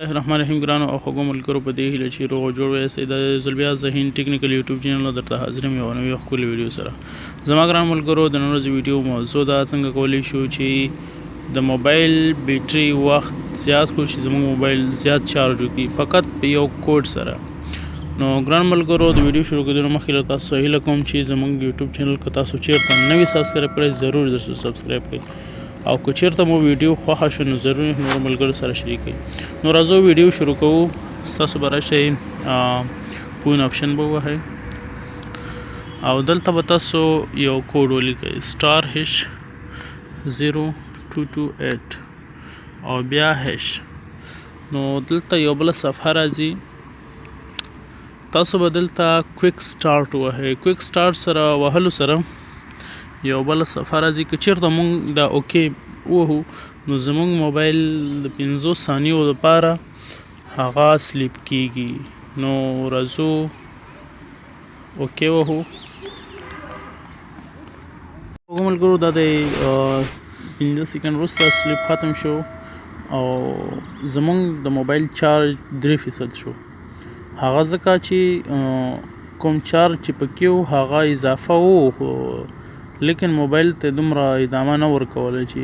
الله الرحمن الرحیم. ګرانو او خوږو ملګرو، په دې هیله چې روغ او جوړ وئ. د زلبیا ذهین ټیکنیکل یوټیوب چینل درته حاضر یم یو نوې ښکلې ویډیو سره. زما ګران ملګرو، د نن ورځې ویډیو موضوع دا څنګه کولی شو چې د موبایل بیټري وخت زیات کړو، چې زموږ موبایل زیات چارج وکړي فقط په یو کوډ سره. نو ګران ملګرو، د ویډیو شروع کېدلو مخکې له تاسو هیله کوم چې زموږ یوټیوب چینل که تاسو چیرته نوی سبسکرایب کړئ، ضرور درته سبسکرایب کړئ، او که چیرته مو ویډیو خوښه شو نو ضرور نورو ملګرو سره شریک کړئ. نو راځو ویډیو شروع کوو. ستاسو به راشئ، پون اپشن به ووهئ او دلته به تاسو یو کوډ ولیکئ، سټار هش 0228 او بیا هش. نو دلته یو بله صفحه راځي، تاسو به دلته کویک سټارټ ووهئ. کویک سټارټ سره وهلو سره یو بله صفحه راځي. که چیرته مونږ دا اوکی ووهو نو زمونږ موبایل د 5 ثانیو لپاره هغه سلیپ کیږي. نو راځو اوکی وهو. ملګرو، دا د 5 سیکنډ وروسته سلیپ ختم شو او زمونږ د موبایل چارج 3% شو. هغه ځکه چې کوم چارج چې پکې و هغه اضافه و، خو لیکن موبایل ته دومره ادامه نه ورکوله چې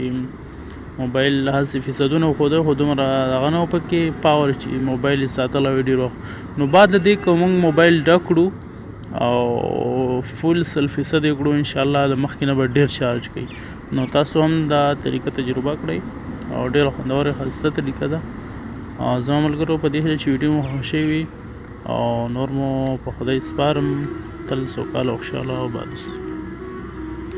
موبایل هسې فیصدونه وښوده، خو دومره هغه نه و پکې پاور چې موبایل یې ساتلی وي ډېر وخت. نو بعد له دې که موږ موبایل ډک کړو او فول 100% یې کړو، انشاءالله د مخکې نه به ډېر چارج کوي. نو تاسو هم دا طریقه تجربه کړئ او ډېره خوندوره ښایسته طریقه ده. زما ملګرو، په دې هیله چې ویډیو مو خوښه شوې وي او نور مو په خدای سپارم. تل سوکاله او خوشحاله او آباد اوسئ.